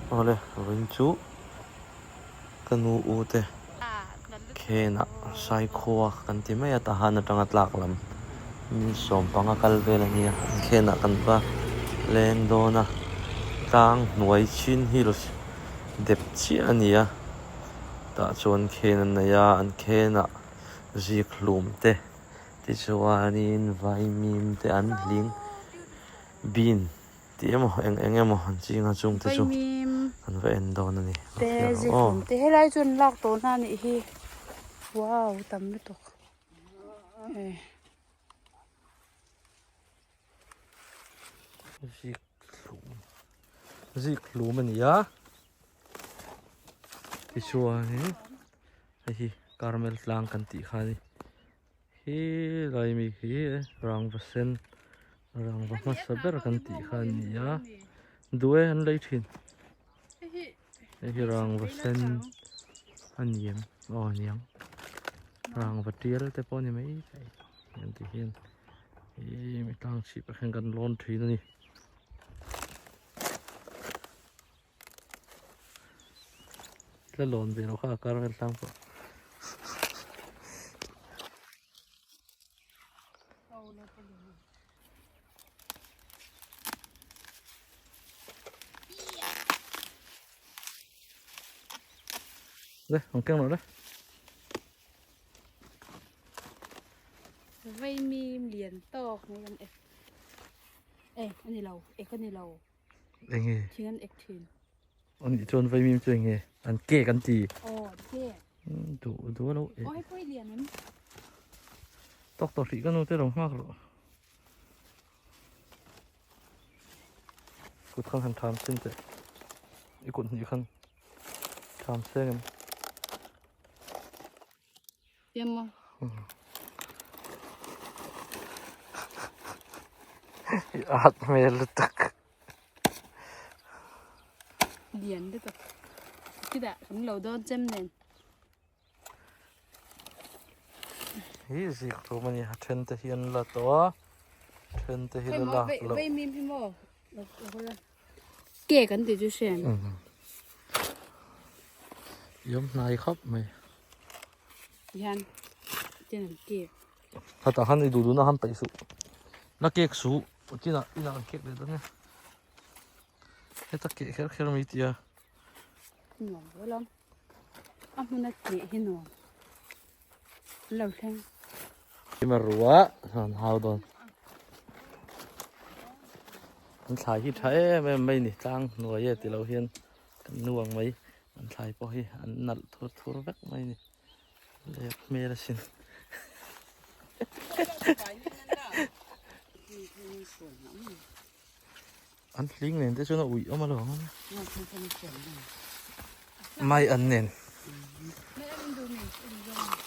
Awle vawiin chu ka nu u te khenah Saikhua kan ti mai a Tahan atanga tlak lam min sawm panga kal vel a nia an khenah kan va leng dawn a tlang hnuai Chin Hills dep chiah a ni a tah chuan khen an nei a an khenah zik hlum te tichuanin vaimim te an hling bean tih emaw eng eng emaw an ching a chung te chu an va en dawn a ni te zikhlum te helai chu an lak tawh na anih hi wow tam lutuk eh zikhlum zikhlum a ni a tichuanin hei hi carmel tlang kan tih kha a ni. He lai mi hi rangva sen rangva hmasa ber kan tih kha a ni a duh e an lei thin hei hi rangva sen a ni em aw a niang rangva tial te pawh a ni mai thei an ti hian ih mi tlang chhip ah hian kan lawn thin a ni. La lawn ve lo kha a kar vel tlang pawh. Le, ang keng lo le. Vei mi lian tawk nge kan ek. Eh, ani lo, ek ani lo. Enge? Thing an ek thin. Ani chuan vaimim chu enge? An cake an ti. Aw, an cake. Duh duh alo e. Aw hei pawh i lian em? Tawk tawh hrih ka nu te lo nghak rawh. Kut khan han tham sin teh. I kut hnih khan tham seng em? Tiam maw? I at hmel lutuk. Lian lutuk. Khidah kan lo dawn chem nen. Hi zik rum a ni a then te hi an la tawh a then te hi la lak loh. Vei mim hi maw? Cake an ti chu hriat. Iawm hnai khawp mai. Hian tin an cake. Khatah khan i duh duhna khan paih suh. La cake suh. Tinah inah an cake leh dawn e. Heta keh kher kher mai tia. Nuam hle lawm. A hmuna keh hi nuam. An lo thleng. Hima rua an hau dawn. An thlai hi tha em em mai ni tlang hnuai e tilo hian kan nuang mai an thlai pawh hi an nalh thur thur vek mai ni lep hmel asin. An hling nen te chuan a uih awm alawm. Mai an nen.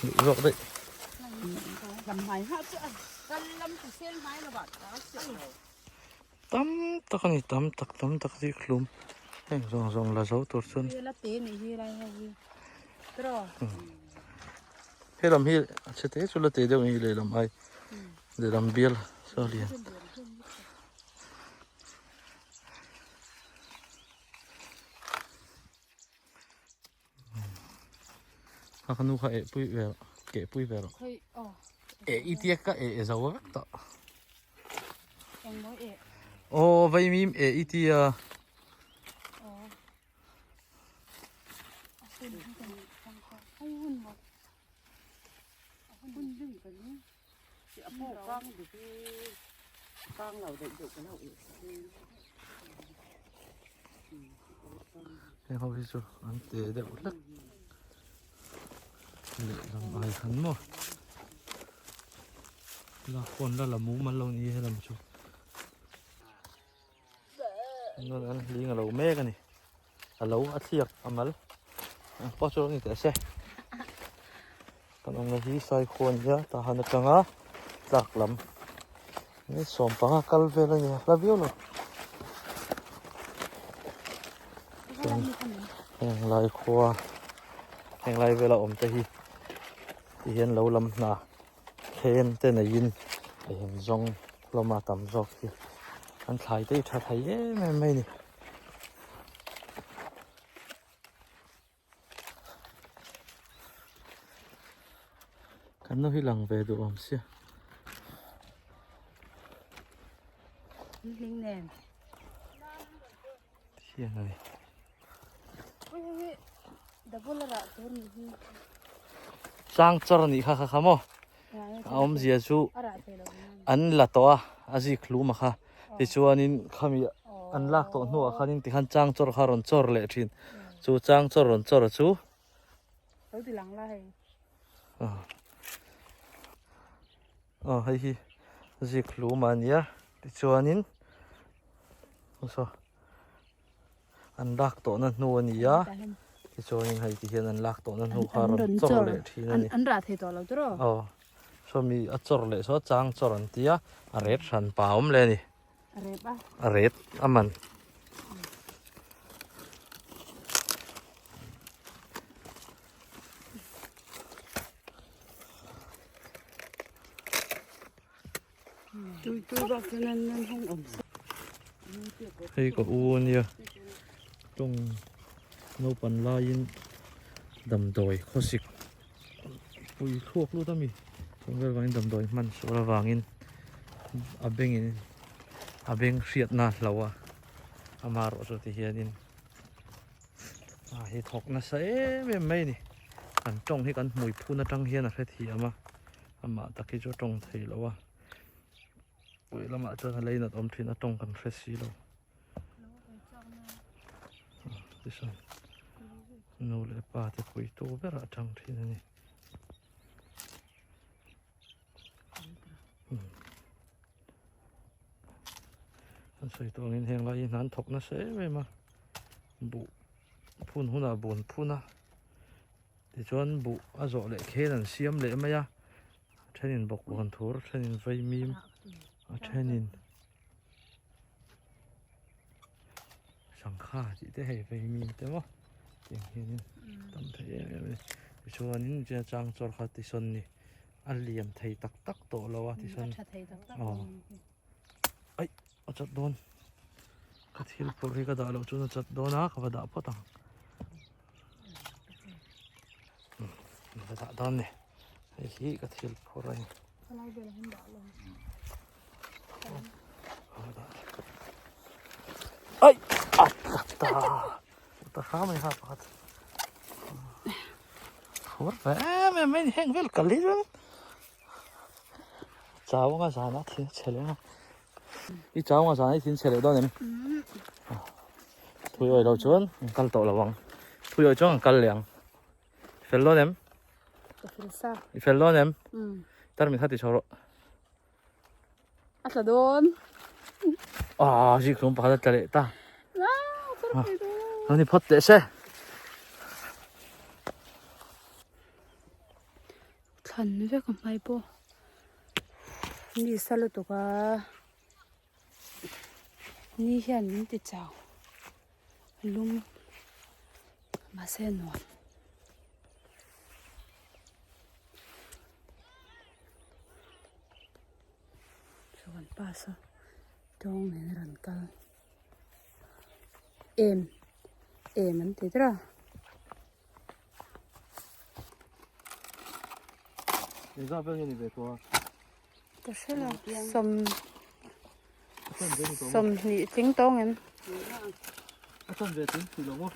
Duh zawk daih. Tam tak a ni tam tak tam tak zik hlum. Heng zawng zawng la zo tur chuan. He lam hi a chhe te chu la te deuh ni lehlam ai lehlam bial saw lian. Kha ka nu kha eh pui ve rawh keh pui ve rawh. Eh i tia ka eh zo vek tawh. Aw vaimim eh i tia. Heng ho hi chu an te deuh hlek lehlam ai khan maw lak pawn la la mumal lo ni helam chu an hling a lo mek a ni. A lo a thliak a mal ang pawh chu ni teh se kan awmna hi saikhaw a nia tahan atanga tlak lam ni sawm panga kal vel a ni a hla viau lo chuan heng lai khua heng lai vela awm te hi ti hian lo lam hna then te neiin a inzawng hlawm a tam zawk hi an thlai te hi tha thei em em mai a ni. Kan nu hi lang ve duh awm sia. Hling nen. Hian a ni. Chang char nih kha kha kha maw? A awmzia chu an la tawh a, a zik hlum a kha. Tichuanin khami an lak tawh hnuah khanin tikhan chang chawr kha a rawn chawr leh thin. Chu chang chawr rawn chawr chu. Aw hei hi zik hlum a nia tichuanin saw an lak tawhna hnu a ni a tichuanin hei ti hian an lak tawhna hnu kha a rawn chawr leh thin a ni an rah thei tawh lo tawh aw sawmi a chawr leh saw chang chawr an tia a ret hran pa awm leh a ni a rep a a ret a man. Hei ka u ania tawng naupan laiin damdawi khawsik pui thluak lut ami chung vel vangin damdawi hman sual avangin a bengin a beng hriatna a hlo a amaherawh chu ti hianin. A hi thawk nasa em em mai a ni kan tawng hi kan hmui phun atang hian a hre thiam a amah tak hi chu a tawng thei lo a pui lamah chuan a lei nat awm thin a tawng kan hre si lo tichuan nu leh pa te pui tu berah a tang thin a ni. An sawi tawh angin heng lai hi hna an thawk nasa em em a buh phun hunah buh an phun a tichuan buh a zawh leh khen an siam leh mai a a thenin bawkbawn thur a thenin vaimim a thenin sangha tih te hei vaimim te maw tiang hianin tam thei em em a ni tichuanin chang chawr kha tisawn ni. A lian thei tak tak tawh lo a tichuan aw aih a chat dawn ka thil phurh hi ka dah loh chuan a chat dawn a ka va dah phawt ang ka dah dawn ni hei hi ka thil phurh a ni aih a ta ta hram a ni ha pakhat. Phur ve em em mai ni heng vel kal hi chuan chau anga zana thin a chhe leh ang i chau anga zana i thin chhe leh dawn em thui awih loh chuan an kal tawh lo ang thui awih chuan an kal leh ang i fel dawn em i fel dawn em tarmit kha ti chho rawh A tla dawn. Ah, zik hlum pakhat a tla leh ta. Ah, ni phawt teh se. Thlan vek a hmai pawh. Mi sa lutuk a. Ni hian min ti chau. Lum mahse nuam. Saw kan pass a tawng nen a rawn kal em em an ti der a. Engzah vel nge ni ve tawh a? Ka hre lo sawm sawmhnih tling tawng em? A chan ve tling thei lo maw?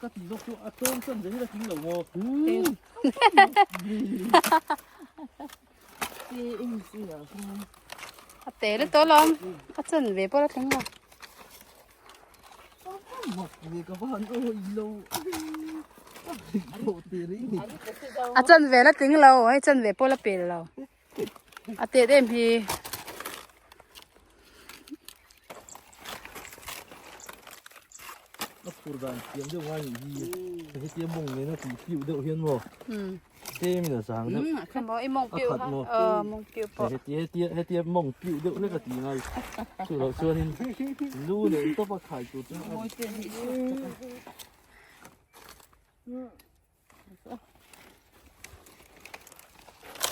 Ka ti zawk chu a tawng chan ve hi la tling lo maw? A te le tawh lawm a chan ve pawh la tling lo. A chan ve la tling lo hei chan ve pawh la pel lo a tet em hi. A phur dan thiam deuh ngai nih hi hetia mawng nena tih piuh deuh hian maw. Tlem in a zang deuh. A khat maw? Hetia hetia mawng piuh deuh hlek a ti ngai. Chu loh chuanin lu leh tawp a khai tur chu a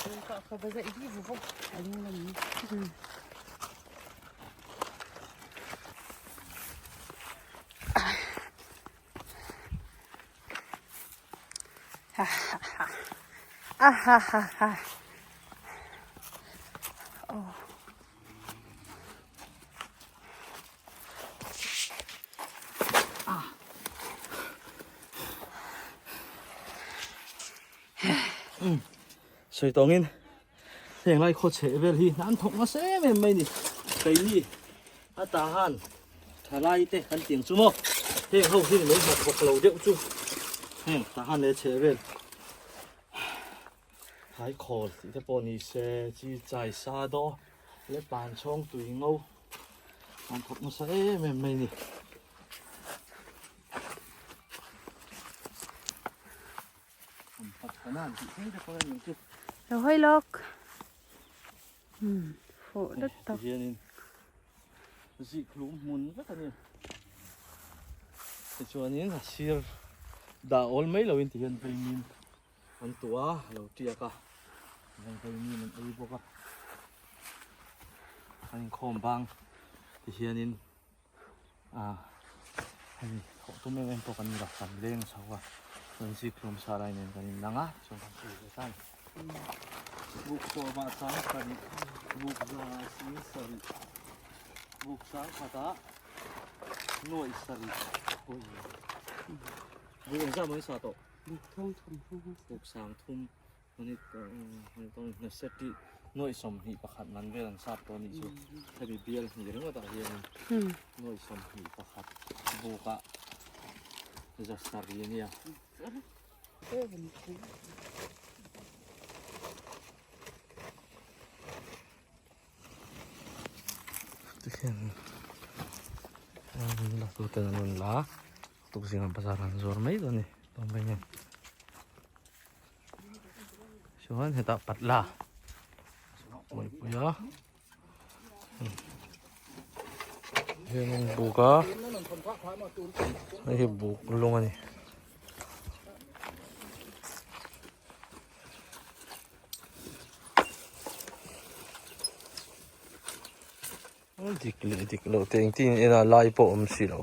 Sawi tawngin heng lai khaw chheh vel hi an thawk nasa em em mai ni. Keini a tah han thalai te kan tiang chu maw heng ho hi mai hna thawk lo deuh chu heng tah han leh chheh vel hai khawl tih te pawh ni se chi chai sa daw leh pan chhawng tui ngo an thawk nasa em em mai ni. Lo hawi lawk. Hmm, fuh dat tak. Hianin zikhlum hmun vek a ni. Tichuanin a sir dah awl mai loin ti hian vaimim an tuah a, a lo tiak a. Tihian vaimim an ei bawk a. An inkhawm bang ti hianin Ah hei thawh tum em em pawh kan ni lo kan leng chho a chuan zikhlum sa lai nen kan in lang a chuan kan ei ve ta a ni. Buk sawmah sang sarih buk za sing sarih buk sang khatah nuaih sarih ui buk engzah maw in sa tawh? Buk thawng thum buk sang thum. Nuaih 21 man vel an sap tawh anih chu hemi bial hnih ringawt ah hianin nuaih 21 buk ah za sarih a nia. Tikhian la tu ten an rawn la a tukzingah bazar an zuar mai dawn a ni tawng hian. Chuan hetah patla mawipui a hianin buk a hei hi buk lung a ni. Dik leh dik loh te engtin en a lai pawh awm si lo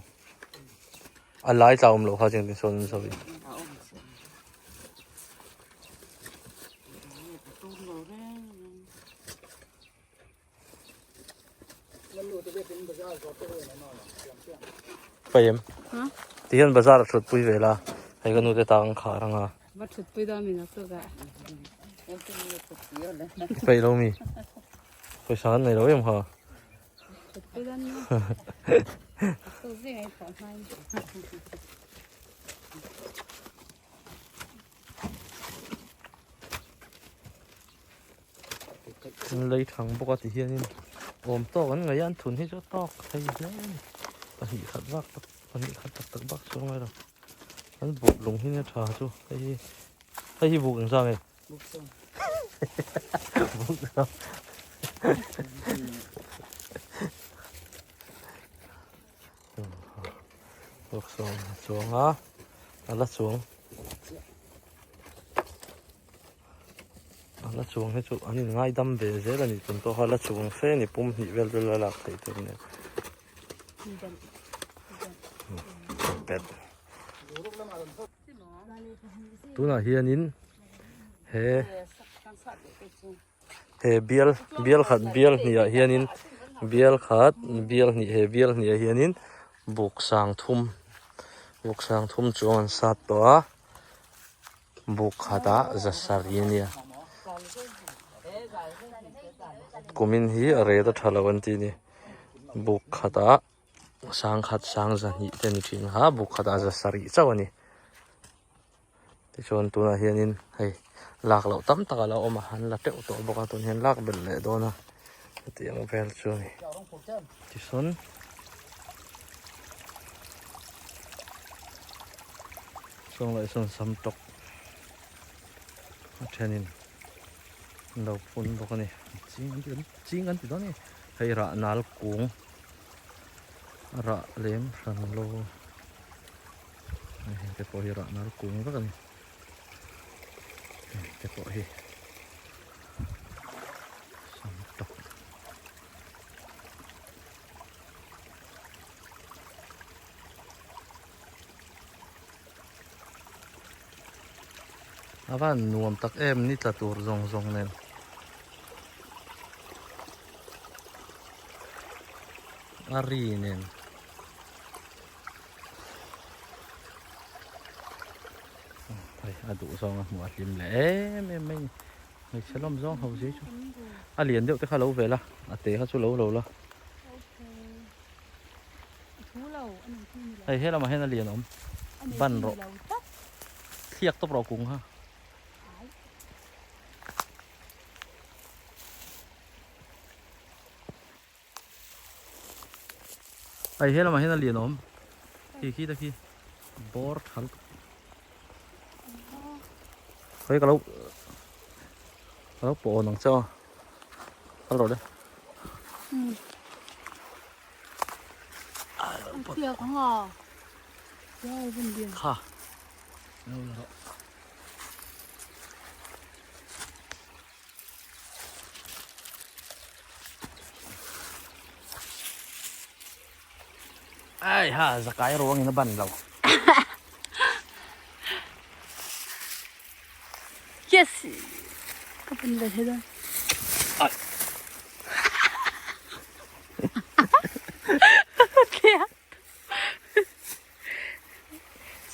a lai tla awm loh kha cheng tin sawn an sawi. Pai em ti hian bazar a thut pui vel a hei ka nu te tang khar anga va thut pui dawn min a chu ka pai lo mi. Pawisa an nei lo em kha. An lei thang bawk a ti hianin awm tawk an ngaih a an thun hi chu a tawk thei hle a ni pahnih khat vak tak pahnih khat tak tak bak chu a ngai lo an buk lung hi nia tha chu hei hi hei hi buk engzah nge. Bawksawm a chuang a a la chuang a la chuang hi chu an in ngaidam ve zel a ni tun tawh a la chuang fe a ni pum hnih vel vel a lak theih tur a ni pet. Tunah hianin he he bial bial khat bial hnih ah hianin bial khat bial hnih he bial hnih ah hianin buk sang thum buk sang thum chuang an sat tawh a buk khatah za sarih a nia kumin hi a ret a tha lo an tih a ni buk khatah. Sangkhat sang zahnih te a ni thin kha buk khatah za sarih chauh a ni tichuan tunah hianin hei lak loh tam tak a lo awm a an la teuh tawh bawk a tun hian lak belh leh dawn a hetiang vel chu a ni tisawn sawn lah sawn sam tawk a thenin an lo phun bawk a ni ching an ti ching an ti dawn a ni hei rah nal kung. Rah lem hran lo hei te pawh hi rah nal kung vek a ni hei te pawh hi. A van nuam tak em ni tla tur zawng zawng nen. A ri nen. Hei a duh zawng a hmuh a hlim leh em em mai ni. Hmeichhe lawm zawng ho zui chu a lian deuh te kha lo ve la a te kha chu lo lo la. Hei he lamah hian a lian awm ban rawh thliak tawp rawh kung kha. Hei he lamah hian a lian awm khi khi te khi bawr tha lutuk hei ka lo ka lo pawh awn ang che aw kal rawh le. Kha lo la rawh. Ai ha zakai ruang in a ban lo. Yes. Ka ban ve thei dawn. Ai.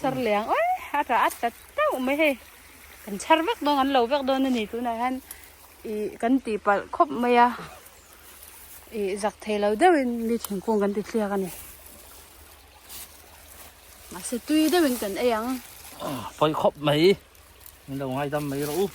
Char liang oi a tha a tla teuh mai hei kan char vek dawn kan lo vek dawn a ni tunah hian ih kan tih palh khawp mai a ih zak thei lo deuhin mi thingkung kan ti thliak a ni mahse tui deuhin kan ei ang. Pawi khawp mai min lo ngaidam mai rawh u.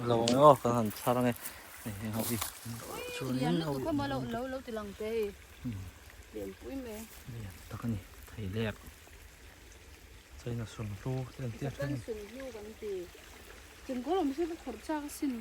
Lo ang aw kan han chhar ange hei heng ho hi chuanin ho lo lo lo ti lang te hei lian pui mai lian tak ani thei lek chaina sunhlu te an tia then sunhlu kan ti chingkawr awm se ka khawrh chak asin.